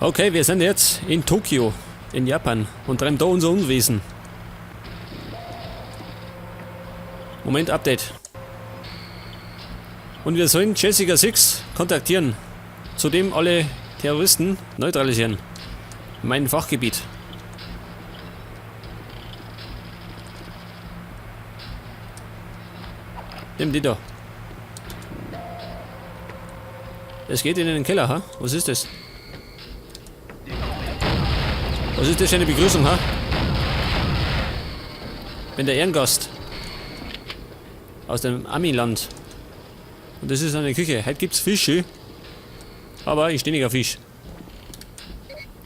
Okay, wir sind jetzt in Tokio, in Japan und treiben da unser Unwesen. Moment, Update. Und wir sollen Jessica 6 kontaktieren. Zudem alle Terroristen neutralisieren. Mein Fachgebiet. Nimm die da. Es geht in den Keller, ha? Was ist das? Was ist das für eine Begrüßung, ha? Bin der Ehrengast. Aus dem Amiland. Und das ist eine Küche. Heute gibt's Fische. Aber ich stehe nicht auf Fisch.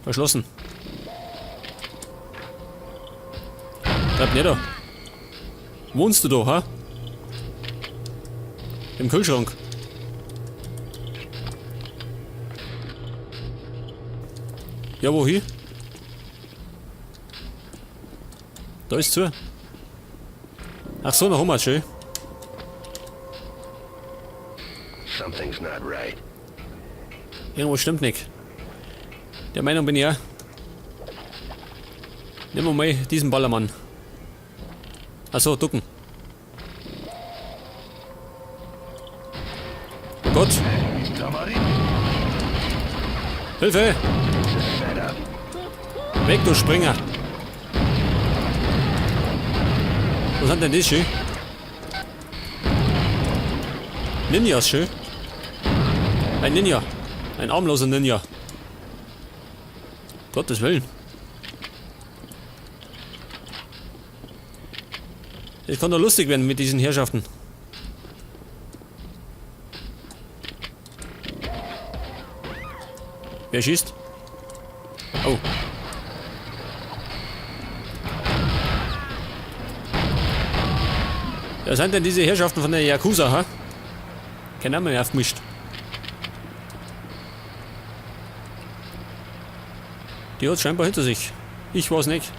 Verschlossen. Bleib nicht da. Wohnst du da, ha? Im Kühlschrank. Ja, wohin? Da ist zu. Ach so, noch einmal, schön. Something's not right. Irgendwas stimmt nicht. Der Meinung bin ich ja. Nehmen wir mal diesen Ballermann. Ach so, ducken. Oh Gott. Hilfe! Weg, du Springer! Was sind denn das schön? Ninjas schön. Ein Ninja. Ein armloser Ninja. Gottes Willen. Es kann doch lustig werden mit diesen Herrschaften. Wer schießt? Oh. Wer sind denn diese Herrschaften von der Yakuza, ha? Kein Name mehr aufgemischt. Die hat scheinbar hinter sich. Ich war's nicht.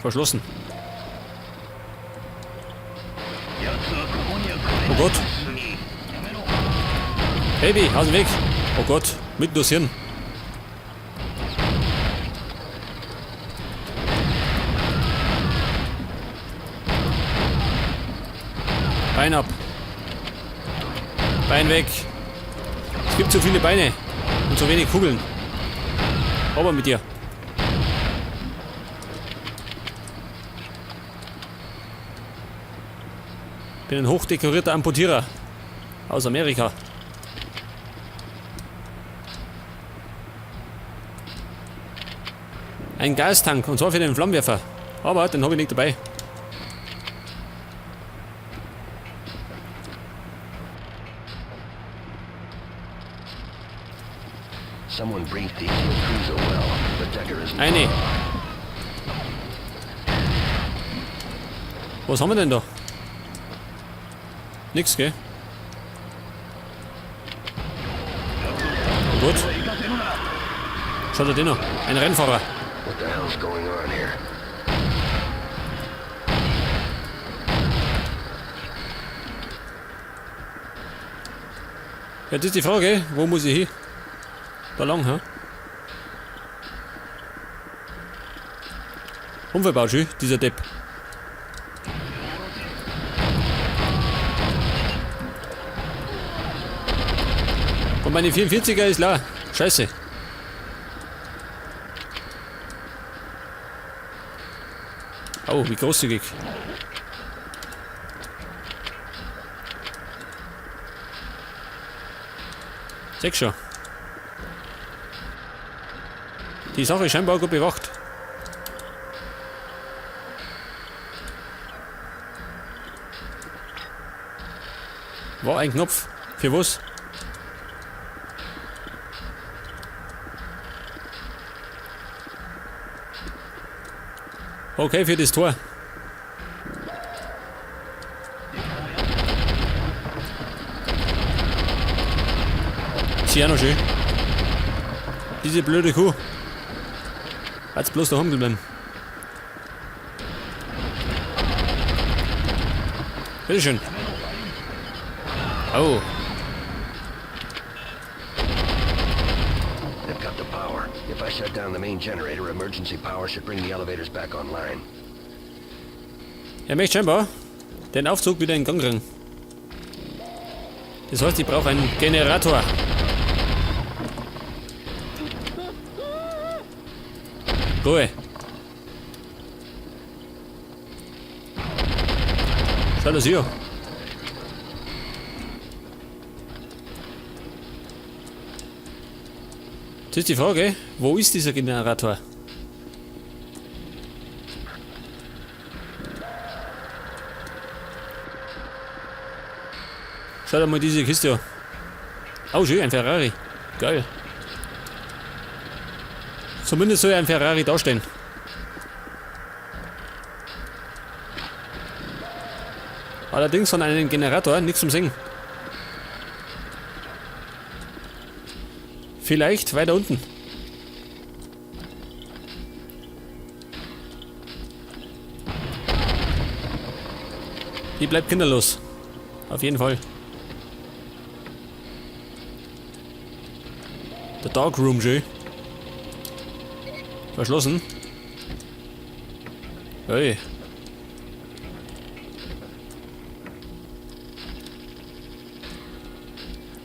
Verschlossen. Oh Gott. Baby, aus dem Weg. Oh Gott, mitten durchs Hirn. Bein ab. Bein weg. Es gibt zu viele Beine und zu wenig Kugeln. Aber mit dir. Bin ein hochdekorierter Amputierer aus Amerika. Ein Gastank, und zwar für den Flammenwerfer. Aber den hab ich nicht dabei. Someone briefed the Yakuza well, but Decker isn't Eine. far off. Was haben wir denn da? Nix, gell? Oh Gott. Schaut er den noch? Ein Rennfahrer. What the hell's going on here? Ja, das ist die Frage, wo muss ich hin? Da lang, hä? Unverbaut, schön, dieser Depp. Und meine 44er ist leer. Scheiße. Oh, wie großzügig. Sechs schon. Die Sache ist scheinbar gut bewacht. War ein Knopf. Für was? Okay, für das Tor. Ist ja noch schön. Diese blöde Kuh. Hat's bloß daheim geblieben. Bitteschön. Oh. If I shut down the main generator, emergency power should bring the elevators back online. Er möchte scheinbar den Aufzug wieder in Gang kriegen. Das heißt, ich brauche einen Generator. Ruhe. Schau das hier. Jetzt ist die Frage, wo ist dieser Generator? Schau dir mal diese Kiste an. Oh, schön, ein Ferrari. Geil. Zumindest soll ein Ferrari dastehen. Allerdings von einem Generator nichts zum Singen. Vielleicht weiter unten. Die bleibt kinderlos. Auf jeden Fall. Der Dark Room, schön. Verschlossen. Hey.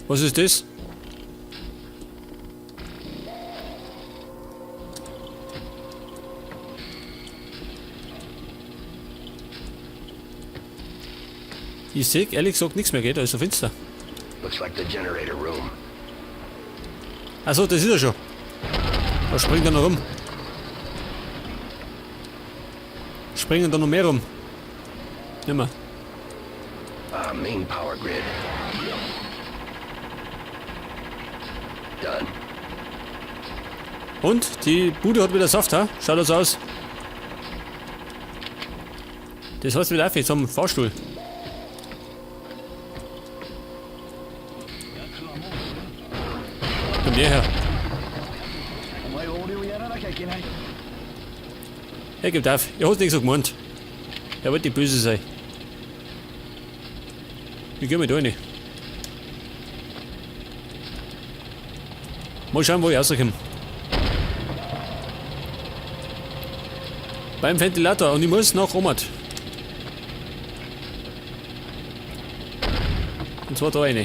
Was ist das? Ich sehe ehrlich gesagt nichts mehr, geht, da ist so finster. Looks like the generator room. Achso, das ist er schon. Da springt er noch rum. Springen da noch mehr rum. Nimmer. Ah, main power grid. Done. Und die Bude hat wieder Saft, ha? Schaut das aus. Das heißt wieder auf zum Fahrstuhl. Komm der her. Er gibt auf. Er hat nichts so gemeint. Er wollte nicht böse sein. Ich geh mal da rein. Mal schauen, wo ich rauskomme. Beim Ventilator und ich muss nach Omad. Und zwar da rein.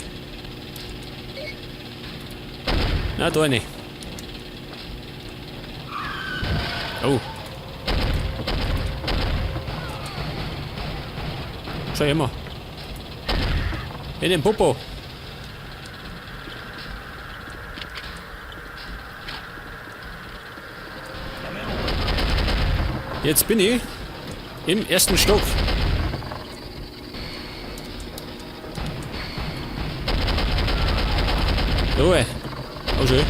Na, da rein. Oh. Schau immer. In den Popo. Jetzt bin ich im ersten Stock. Ruhe. Oh, schön.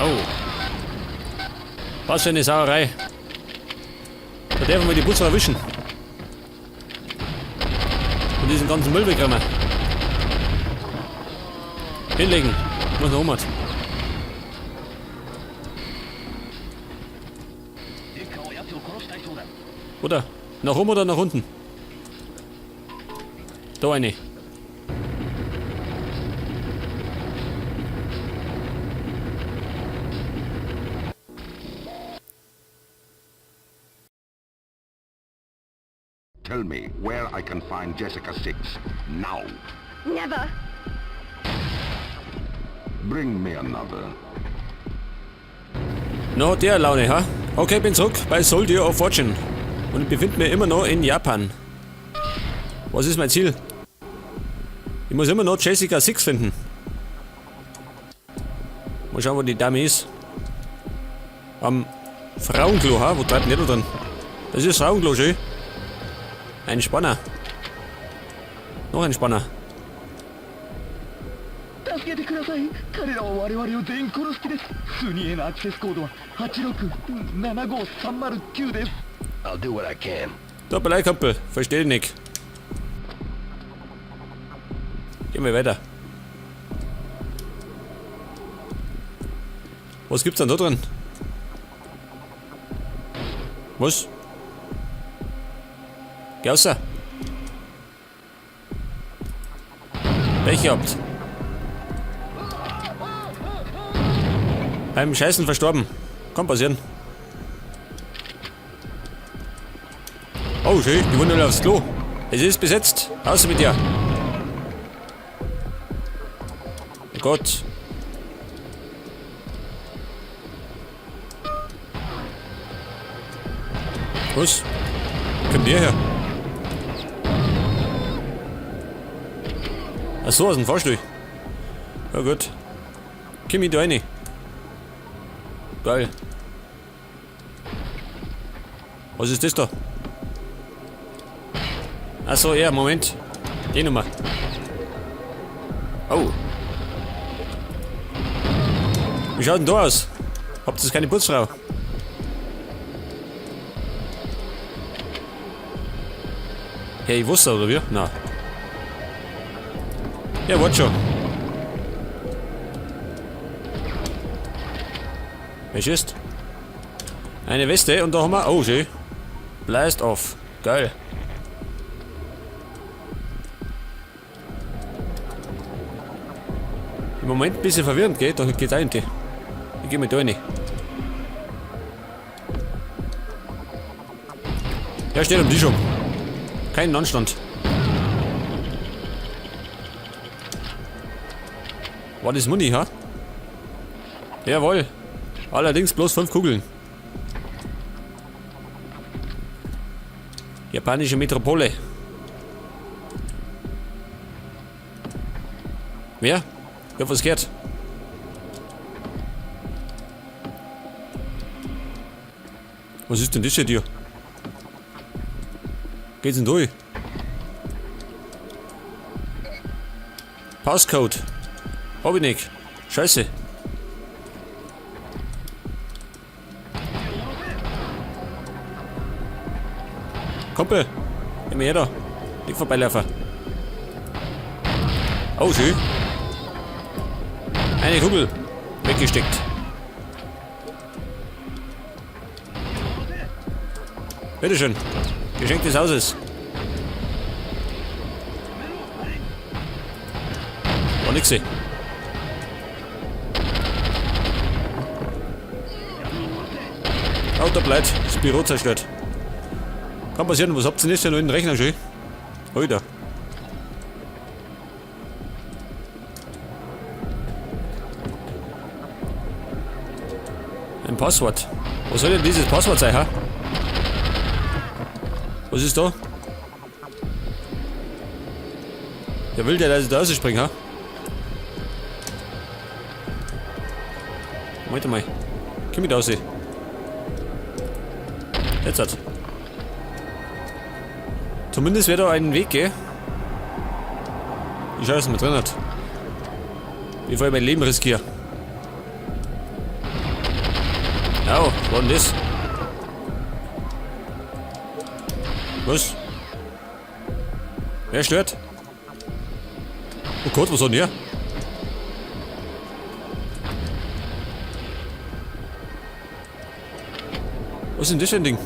Oh. Was für eine Sauerei. Da dürfen wir die Putzer erwischen. Und diesen ganzen Müll wegräumen. Hinlegen. Muss noch um. Oder? Nach oben oder nach unten? Da eine. Tell me where I can find Jessica 6 now. Never. Bring me another. No, der Laune, ha? Okay, bin zurück bei Soldier of Fortune. Und ich befinde mich immer noch in Japan. Was ist mein Ziel? Ich muss immer noch Jessica 6 finden. Mal schauen, wo die Dame ist. Am Frauenklo, ha? Wo treibt denn der da drin? Das ist Frauenklo, schön. Ein Spanner. Noch ein Spanner. 助けてください。彼らは我々を全員殺す気です。スニへのアクセスコードは8675309です。 I'll do what I can. Tut mir leid, Kumpel. Verstehe dich nicht. Gehen wir weiter. Was gibt's denn da drin? Was? Geh raus. Pech gehabt. Beim Scheißen verstorben. Kann passieren. Oh, schön, die wollen alle aufs Klo. Es ist besetzt. Außer mit dir. Oh Gott. Was? Kommt der her? Ach so, aus dem Fahrstuhl. Ja gut. Komm ich da rein. Geil. Was ist das da? Ach so, ja, Moment. Die Nummer. Oh. Wie schaut denn da aus? Habt ihr keine Putzfrau? Hey, ich wusste, oder wie? Na. Ja, warte schon. Wer schießt? Eine Weste und da haben wir. Oh, schön. Blast off. Geil. Im Moment ein bisschen verwirrend, gell? Da geht's auch nicht. Ich geh mal da rein. Ja, steht am Tisch um. Kein Anstand. War das Muni, ha? Jawohl. Allerdings bloß 5 Kugeln. Japanische Metropole. Wer? Ich hab was gehört. Was ist denn das hier? Geht's denn durch? Passcode. Hab ich nicht. Scheiße. Kumpel, geh mir her da. Nicht vorbeilaufen. Oh, schön. Eine Kugel. Weggesteckt. Bitteschön. Geschenk des Hauses. War nix. Auto bleibt. Das Büro zerstört. Kann passieren, was habt ihr denn jetzt noch in den Rechner schön? Alter. Ein Passwort. Was soll denn dieses Passwort sein, ha? Was ist da? Der will der, dass ich da rausspringe, ha? Moment mal. Komm mit raus. Jetzt hat. Zumindest wäre da ein Weg, gell? Ich schau, was man drin hat. Bevor ich mein Leben riskiere. Au, was war denn das? Was? Wer stört? Oh Gott, was hat denn der? Was ist denn das für ein Ding?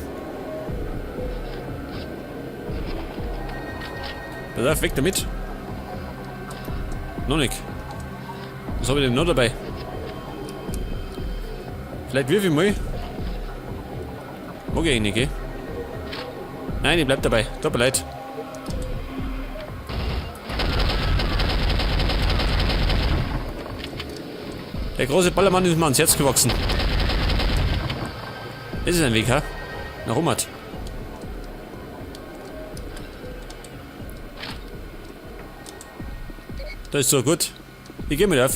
Pass auf, weg damit. Noch nicht. Was hab ich denn noch dabei? Vielleicht wirf ich mal. Mag ich eigentlich nicht, gell? Nein, ich bleib dabei. Tut mir leid. Der große Ballermann ist mir ans Herz gewachsen. Das ist ein Weg, ha? Nach Rummert. Das ist so gut. Ich geh mit auf.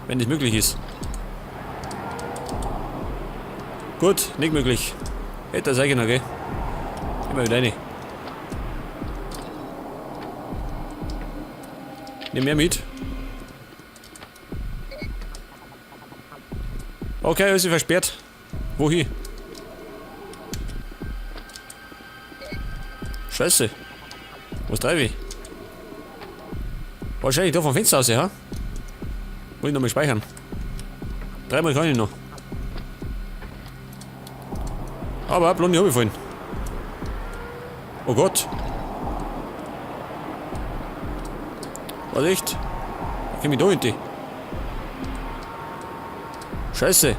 Wenn das möglich ist. Gut, nicht möglich. Hätte das eigentlich noch, gell? Immer wieder rein. Nimm mehr mit. Okay, alles ist versperrt. Wohin? Scheiße. Was treibe ich? Wahrscheinlich da vom Fenster aus, ja? Muss ich nochmal speichern. Dreimal kann ich noch. Aber Blondie hab ich vorhin. Oh Gott. Was echt? Da komm ich da hinten. Scheiße.